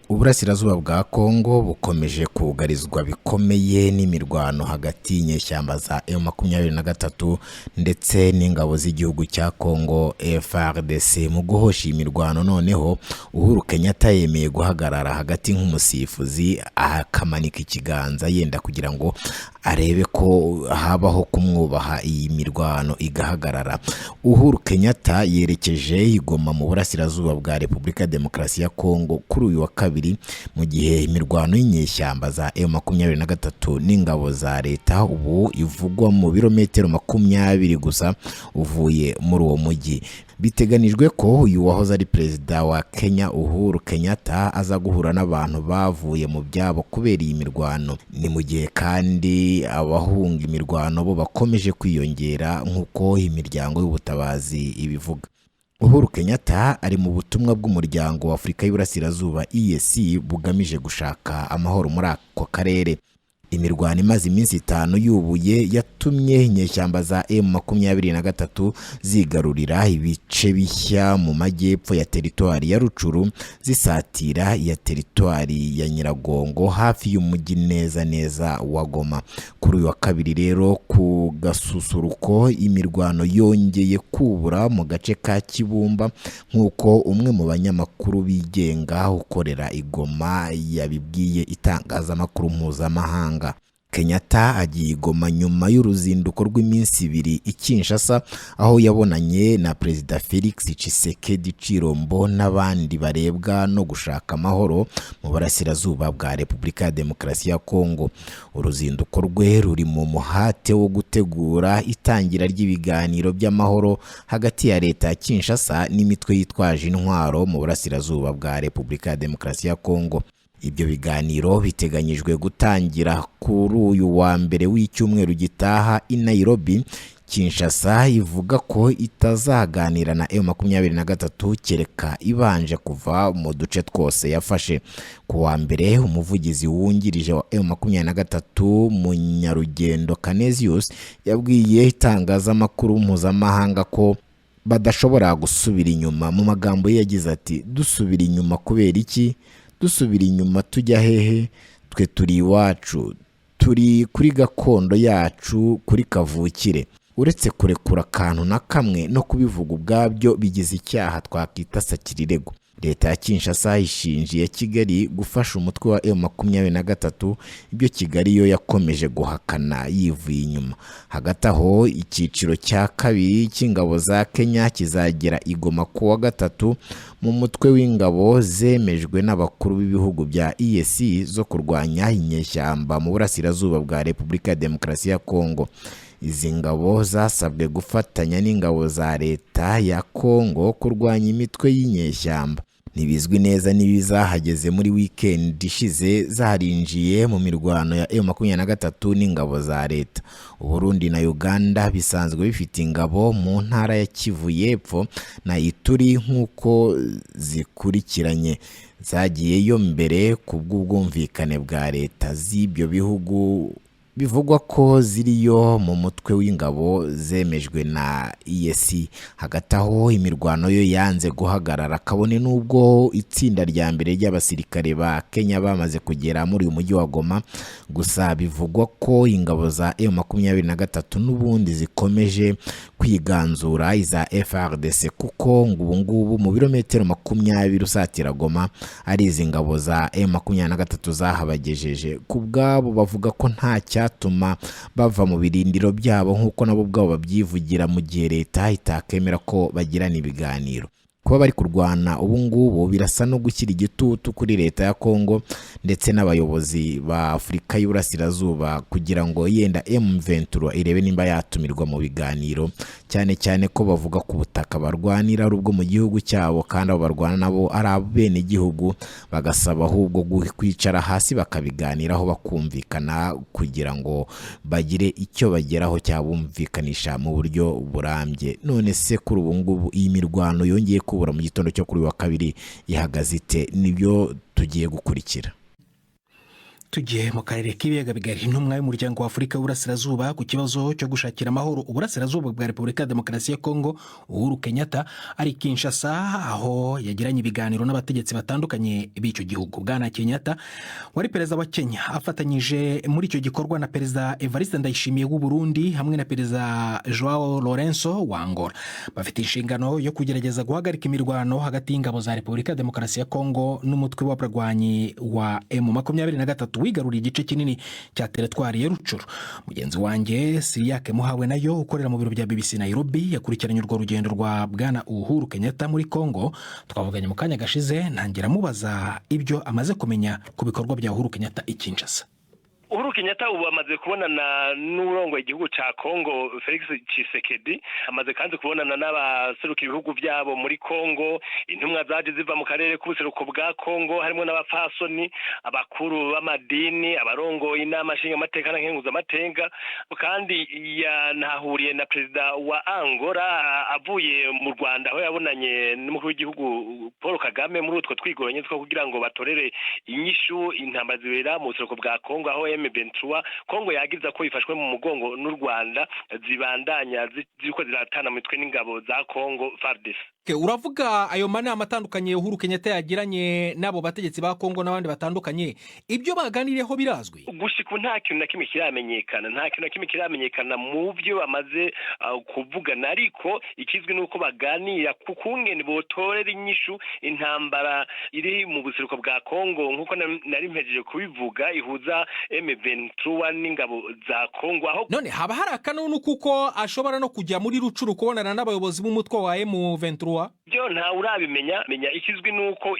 Uburasirazuba bwa Kongo bukomeje kugarizwa bikomeye n'imirwano hagati y'inyeshyamba za M23 ndetse n'ingabo z'igihugu cya Kongo FARDC. Mu guhosha iyi mirwano noneho, Uhuru Kenyatta yemeye guhagarara hagati nk'umusifuzi, akamanika ikiganza yenda kugira ngo arebe ko habaho kumwubaha, iyi mirwano igahagarara. Uhuru Kenyatta yerekeje i Goma mu burasirazuba bwa Repubulika ya Demokarasi ya Kongo kuri uyu wa kabiri, mu gihe imirwano y'inyeshyamba za M23 n'ingabo za leta ubu ivugwa mu birometero 20 gusa uvuye muri uwo mujyi. Biteganijwe ko uyu wahoze ari perezida wa Kenya, Uhuru Kenyatta, aza guhura n'abantu bavuye mu byabo kubera iyi mirwano. Ni mu gihe kandi abahunga imirwano bo bakomeje kwiyongera, nk'uko imiryango y'ubutabazi ibivuga. Uhuru Kenyatta ari mu butumwa bw'Umuryango wa Afurika y'Iburasirazuba, EAC, bugamije gushaka amahoro muri ako karere. Imirwano imaze iminsi 5 yubuye yatumye inyeshyamba za M23 zigarurira ibice bishya mu majyepfo ya teritwari ya Rucuru, zisatira iya teritwari ya Nyiragongo hafi y'umujyi neza neza wa Goma. Kuri uyu wa kabiri rero ku gasusuruko, imirwano yongeye kubura mu gace ka Kibumba, nk'uko umwe mu banyamakuru bigenga ukorera i Goma yabibwiye itangazamakuru mpuzamahanga. Kenyatta agiye i Goma nyuma y'uruzinduko rw'iminsi 2 i Kinshasa, aho yabonanye na Perezida Felix Tshisekedi Chilombo n'abandi barebwa no gushaka amahoro mu burasirazuba bwa Repubulika ya Demokarasi ya Kongo. Uruzinduko rwe ruri mu muhate wo gutegura itangira ry'ibiganiro by'amahoro hagati ya leta ya Kinshasa n'imitwe yitwaje intwaro mu burasirazuba bwa Repubulika ya Demokarasi ya Kongo. Ibyo biganiro biteganyijwe gutangira kuri uyu wa mbere w'icyumweru gitaha i Nairobi. Kinshasa ivuga ko itazaganira na M23 kereka ibanje kuva mu duce twose yafashe. Ku wa mbere, umuvugizi wungirije wa M23, Munyarugendo Canesius, yabwiye itangazamakuru mpuzamahanga ko badashobora gusubira inyuma. Mu magambo ye yagize ati: "Dusubira inyuma kubera iki? Dusubira inyuma tujya hehe? Twe turi iwacu, turi kuri gakondo yacu, kuri kavukire. Uretse kurekura akantu na kamwe, no kubivuga ubwabyo bigize icyaha twakita sakirirego." Leta ya Kinshasa ishinjiye Kigali gufasha umutwe wa M23, ibyo Kigali yo yakomeje guhakana yivuye inyuma. Hagati aho, icyiciro cya kabiri cy'ingabo za Kenya kizagera i Goma ku wa gatatu, mu mutwe w'ingabo zemejwe n'abakuru b'ibihugu bya EAC zo kurwanya inyeshyamba mu burasirazuba bwa Repubulika ya Demokarasi ya Kongo. Izi ngabo zasabwe gufatanya n'ingabo za leta ya Kongo kurwanya imitwe y'inyeshyamba. Ntibizwi neza niba izahageze muri weekend ishize zarinjiye mu mirwano ya M23 n'ingabo za leta. Uburundi na Uganda bisanzwe bifite ingabo mu ntara ya Kivu y'Epfo na Ituri, nk'uko zikurikiranye zagiyeyo mbere ku bw'ubwumvikane bwa leta z'ibyo bihugu. Bivugwa ko ziriyo mu mutwe w'ingabo zemejwe na EAC. Hagati aho, imirwano yo yanze guhagarara, kabone n'ubwo itsinda rya mbere ry'abasirikare ba Kenya bamaze kugera muri uyu mujyi wa Goma. Gusa bivugwa ko ingabo za M23 n'ubundi zikomeje kwiganzura iza FARDC, kuko ngo ubu ngubu mu birometero 20 usatira Goma ari izi ngabo za M23 zahabagejeje. Ku bwabo bavuga ko nta cyatuma bava mu birindiro byabo, nk'uko nabo ubwabo babyivugira, mu gihe leta itakemera ko bagirana ibiganiro. Kuba bari kurwana ubu ngubu birasa no gushyira igitutu kuri leta ya Kongo ndetse n'abayobozi ba Afurika y'Iburasirazuba, kugira ngo yenda M23 irebe nimba yatumirwa mu biganiro, cyane cyane ko bavuga ku butaka barwanira ari ubwo mu gihugu cyabo, kandi abo barwana nabo ari abenegihugu, bagasaba ahubwo kwicara hasi bakabiganiraho, bakumvikana, kugira ngo bagire icyo bageraho cyabumvikanisha mu buryo burambye. None se kuri ubu ngubu iyi mirwano yongeye kubura mu gitondo cyo kuri uyu wa kabiri ihagaze ite? Nibyo tugiye gukurikira. Tugiye mu karere k'Ibiyaga Bigari. Intumwa y'Umuryango wa Afurika y'Uburasirazuba ku kibazo cyo gushakira amahoro uburasirazuba bwa Repubulika ya Demokarasi ya Kongo, Uhuru Kenyatta, ari Kinshasa, aho yagiranye ibiganiro n'abategetsi batandukanye b'icyo gihugu. Bwana Kenyatta wari perezida wa Kenya afatanyije muri icyo gikorwa na Perezida Evariste Ndayishimiye w'u Burundi hamwe na Perezida Joao Lourenço wa Angola. Bafite inshingano yo kugerageza guhagarika imirwano hagati y'ingabo za Repubulika ya Demokarasi ya Kongo n'umutwe w'abarwanyi wa M23 wigaruriye igice kinini cya teritwari ya Rutshuru. Mugenzi wanjye Siriyake Muhawe nayo ukorera mu biro bya BBC Nairobi yakurikiranye urwo rugendo rwa Bwana Uhuru Kenyatta muri Kongo. Twavuganye mu kanya gashize, ntangira amubaza ibyo amaze kumenya ku bikorwa bya Uhuru Kenyatta i Kinshasa. Uhuru Kenyatta ubu amaze kubonana n'urongoye igihugu ca Kongo, Felix Tshisekedi. Amaze kandi kubonana n'abaseruka ibihugu byabo muri Kongo, intumwa zaje ziva mu karere k'ubuseruko bwa Kongo, harimo n'abapfasoni, abakuru b'amadini, abarongoye inama nshingamateka na nkenguzamateka. Kandi yanahuriye na perezida wa Angola avuye mu Rwanda, aho yabonanye n'umukuru w'igihugu Paul Kagame muri utwo twigoranye two kugira ngo batorere inyishu intambara zibera mu buseruko bwa Kongo, aho M23 Kongo yagiza ko ifashwe mu mugongo n'u Rwanda zibandanya ziriko ziratana mitwe n'ingabo za Kongo, FARDC. Uravuga ayo manama atandukanye Uhuru Kenyatta yagiranye n'abo bategetsi ba Kongo n'abandi batandukanye, ibyo baganiriyeho birazwi? Gushika nta kintu na kimwe kiramenyekana, nta kintu na kimwe kiramenyekana mu byo bamaze kuvugana, ariko ikizwi nuko baganira ku kungene botorera inyishu intambara iri mu buseruko bwa Kongo, nkuko nari mpejeje kubivuga, ihuza M23 n'ingabo za Kongo aho. None haba hari akanunu kuko ashobora no kujya muri Rutshuru kubonana n'abayobozi b'umutwe wa M23? Byo ntawe urabimenya menya. Ikizwi nuko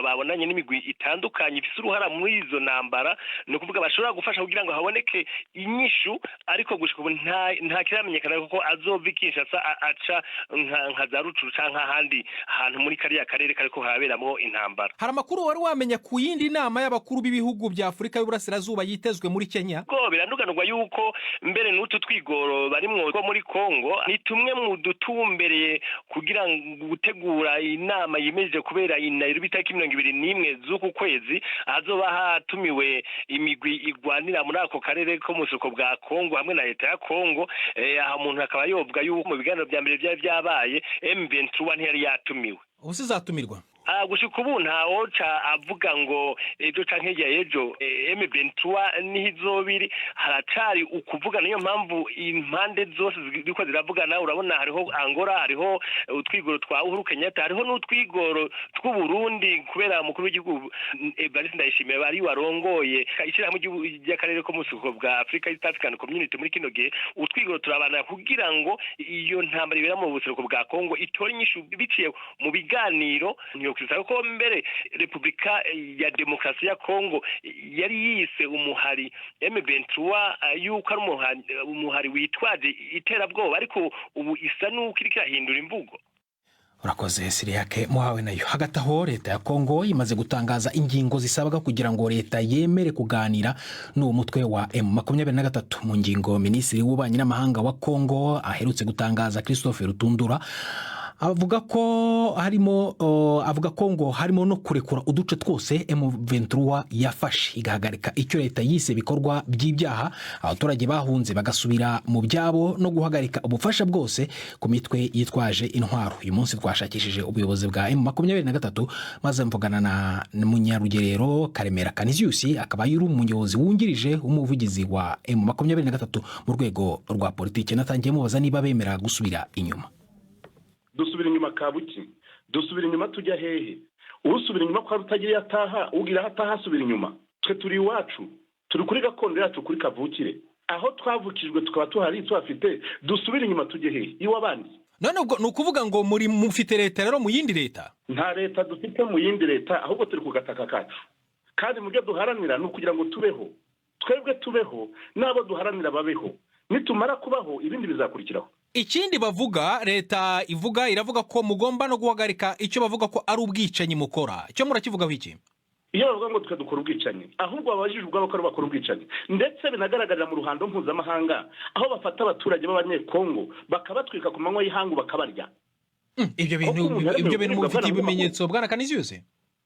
babonanye n'imigwi itandukanye ifise uruhara muri izo ntambara, ni ukuvuga bashobora gufasha kugira ngo haboneke inyishu, ariko gushika ubu nta kiramenyekana kuko azova i Kinshasa aca nka za Rutshuru canke ahandi hantu muri kariya karere kariko haraberamwo intambara. Hari amakuru wari wamenya ku yindi nama y'abakuru b'ibihugu bya Afurika y'Uburasirazuba yitezwe muri Kenya? Ko biranuganurwa yuko mbere n'utu twigoro barimwo two muri Kongo ni tumwe mu dutumbereye kugira ngo gutegura inama yimejeje kubera i Nairobi itariki 21 z'uku kwezi, ahazoba hatumiwe imigwi igwanira muri ako karere ko mu buseruko bwa Kongo hamwe na leta ya Kongo. Aha umuntu akaba yovuga yuko mu biganiro vya mbere vyari vyabaye, M23 ntiyari yatumiwe. Ubu sizatumirwa? Gushika ubu ntawoca avuga ngo ejo canke hirya y'ejo M23 niho izobiri. Haracari ukuvuga, niyo mpamvu impande zose ziriko ziravugana. Urabona hariho Angola, hariho utwigoro twa Uhuru Kenyatta, hariho n'utwigoro tw'u Burundi, kubera umukuru w'igihugu Evariste Ndayishimiye ari warongoye ishyirahamwe ry'akarere ko mu buseruko bwa Africa, East African Community, muri kino gihe. Utwigoro turabana kugira ngo iyo ntambara ibera mu buseruko bwa Kongo itore inyishu biciye mu biganiro. Ntiyokwizera ko mbere Repubulika ya Demokarasi ya Kongo yari yise umuhari M23 yuko ari umuhari witwaje iterabwoba, ariko ubu isa n'uko iriko irahindura imvugo. Urakoze, Siriyake Muhawe nayo. Hagati aho, leta ya Kongo imaze gutangaza ingingo zisabwa kugira ngo leta yemere kuganira n'uwo mutwe wa M23. Mu ngingo minisitiri w'ububanyi n'amahanga wa Kongo aherutse gutangaza, Christophe Rutundura, avuga ko harimo avuga ko ngo harimo no kurekura uduce twose M23 yafashe, igahagarika icyo leta yise ibikorwa by'ibyaha, abaturage bahunze bagasubira mu byabo, no guhagarika ubufasha bwose ku mitwe yitwaje intwaro. Uyu munsi twashakishije ubuyobozi bwa M23, maze mvugana na Munyarugerero Karemera Canisius, akaba ari umuyobozi wungirije w'umuvugizi wa M23 mu rwego rwa politiki. Natangiye mubaza niba bemera gusubira inyuma. Dusubira inyuma kabuki? Dusubira inyuma tujya hehe? Usubira inyuma ko utagira iyo ataha, ugira aho ataha asubira inyuma? Twe turi iwacu, turi kuri gakondo yacu, kuri kavukire, aho twavukijwe, tukaba tuhari tuhafite. Dusubira inyuma tujye hehe? Iw'abandi? None ubwo ni ukuvuga ngo muri mufite leta rero mu yindi leta? Nta leta dufite mu yindi leta, ahubwo turi ku gataka kacu, kandi mu byo duharanira ni ukugira ngo tubeho, twebwe tubeho n'abo duharanira babeho. Nitumara kubaho, ibindi bizakurikiraho. Ikindi bavuga, leta ivuga, iravuga ko mugomba no guhagarika icyo bavuga ko ari ubwicanyi mukora. Icyo murakivugaho iki? Iyo bavuga ngo twe dukora ubwicanyi, ahubwo babajije ubwabo ko bakora ubwicanyi, ndetse binagaragarira mu ruhando mpuzamahanga, aho bafata abaturage b'Abanyekongo bakabatwika ku manywa y'ihangu, bakabarya. Ibyo bintu mubifitiye ibimenyetso, bwana Canisius?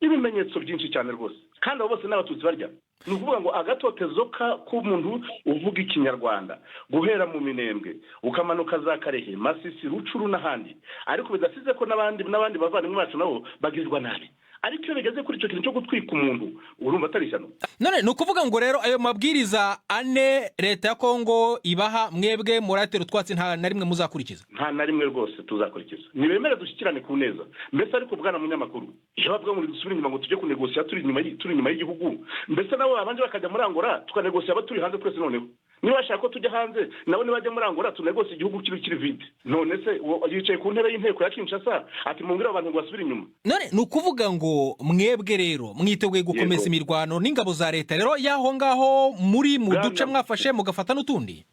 Ibimenyetso byinshi cyane rwose, kandi abo bose ni Abatutsi barya. Ni ukuvuga ngo agatotezo k'umuntu uvuga Ikinyarwanda, guhera mu Minembwe ukamanuka za Karehe, Masisi, Rucuru n'ahandi, ariko bidasize ko n'abandi bavandimwe bacu nabo bagirirwa nabi. Ariko iyo bigeze kuri icyo kintu cyo gutwika umuntu, urumva atari ishyano? None ni ukuvuga ngo rero ayo mabwiriza ane leta ya Kongo ibaha, mwebwe muratera utwatsi, nta na rimwe muzakurikiza? Nta na rimwe rwose tuzakurikiza. Ntibemere dushyikirane ku neza mbese. Ariko bwana munyamakuru, iyo bavuga ngo dusubire inyuma, ngo tujye kunegosiya turi inyuma y'igihugu, mbese nabo babanje bakajya muri Angola, tukanegosiya turi hanze twese. Noneho niba bashaka ko tujya hanze, nabo nibajya muri Angola tunegosiye igihugu kiri vide. None se yicaye ku ntebe y'inteko ya Kinshasa ati: "Mumbwire abantu ngo basubire inyuma." None ni ukuvuga ngo mwebwe rero mwiteguye gukomeza imirwano n'ingabo za leta rero y'aho ngaho muri mu duce mwafashe, mugafata n'utundi?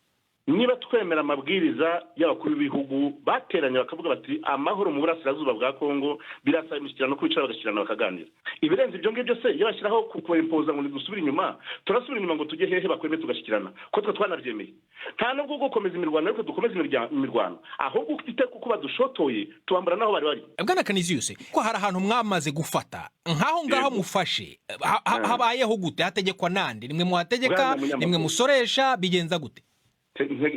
Niba twemera amabwiriza y'abakuru b'ibihugu bateranye bakavuga bati: "Amahoro mu burasirazuba bwa Kongo birasaba imishyikirano", kwicara bagashyikirana bakaganira. Ibirenze ibyo ngibyo se, iyo bashyiraho kubempoza ngo dusubire inyuma, turasubira inyuma ngo tujye hehe? Bakwemeye tugashyikirana, ko twe twanabyemeye. Nta nubwo gukomeza imirwano, ariko dukomeza imirwano, ahubwo ufite kuko badushotoye tubambura n'aho bari bari. Bwana Kaniziyusi, ko hari ahantu mwamaze gufata nk'aho ngaho mufashe, habayeho gute? Hategekwa nande? Nimwe muhategeka? Nimwe musoresha? Bigenza gute?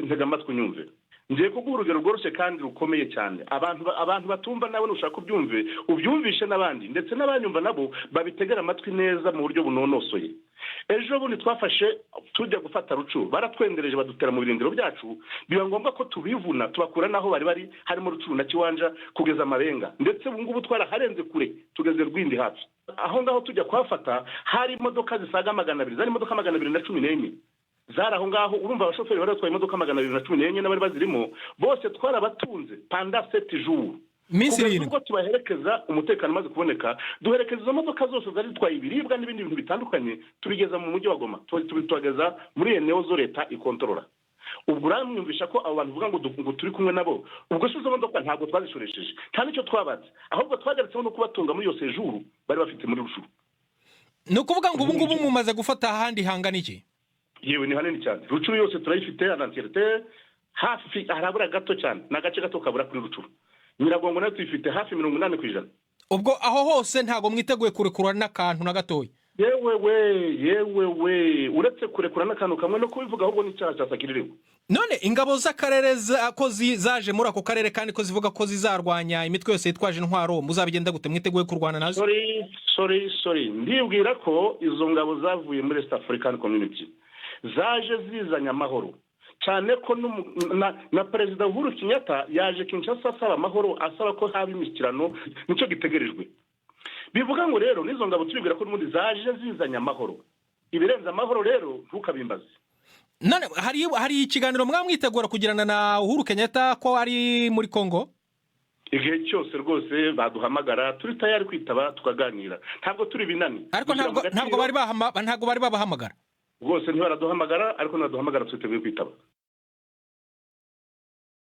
Ntega amatwi unyumve. Ngiye kuguha urugero rworoshye kandi rukomeye cyane, abantu batumva. Nawe nushaka ubyumve, ubyumvishe n'abandi, ndetse n'abanyumva nabo babitegera amatwi neza mu buryo bunonosoye. Ejo bundi twafashe, tujya gufata Rucuru, baratwendereje badutera mu birindiro byacu, biba ngombwa ko tubivuna, tubakura n'aho bari bari, harimo Rucuru na Kiwanja kugeza Amarenga. Ndetse ubu ngubu twaraharenze kure, tugeze Rwindi hafi aho ngaho. Tujya kuhafata hari imodoka zisaga 200, zari imodoka 214 zari aho ngaho. Urumva abashoferi bari batwaye imodoka 214 n'abari bazirimo bose twarabatunze pendant 7 jours. Iminsi 7. Ubwo tubaherekeza, umutekano umaze kuboneka, duherekeza izo modoka zose zari zitwaye ibiribwa n'ibindi bintu bitandukanye, tubigeza mu mujyi wa Goma, tubageza muri eneo zo leta ikontorora. Ubwo uramwumvisha ko abo bantu uvuga ngo turi kumwe nabo, ubwo se izo modoka ntabwo twazishoresheje, nta n'icyo twabatse, ahubwo twagaritseho no kubatunga muri iyo séjour bari bafite muri Rucuru. Ni ukuvuga ngo ubu ngubu mumaze gufata ahandi hangana iki? Yewe, ni hanini cyane. Rucuru yose turayifite en entièreté, hafi harabura gato cyane, ni agace gato kabura kuri Rucuru. Nyiragongo nayo tuyifite hafi 80%. Ubwo aho hose ntabwo mwiteguye kurekura n'akantu na gatoya? Yewe we, yewe we, uretse kurekura n'akantu kamwe, no kubivuga ahubwo n'icyaha cya sacrilège. None ingabo z'akarere ko zaje muri ako karere, kandi ko zivuga ko zizarwanya imitwe yose yitwaje intwaro, muzabigenda gute? Mwiteguye kurwana nazo? Sorry, sorry, sorry. Ndibwira ko izo ngabo zavuye muri East African Community zaje zizanye amahoro, cyane ko na Perezida Uhuru Kenyatta yaje Kinshasa asaba amahoro, asaba ko haba imishyikirano, nicyo gitegerejwe. Bivuga ngo rero n'izo ngabo turibwira ko n'ubundi zaje zizanye amahoro. Ibirenze amahoro rero ntukabimbaze. None hari ikiganiro mwamwitegura kugirana na Uhuru Kenyatta ko ari muri Congo? Igihe cyose rwose baduhamagara turi tayari kwitaba tukaganira, ntabwo turi binani. Ariko ntabwo bari babahamagara? Rwose ntibaraduhamagara, ariko naduhamagara twiteguye kwitaba.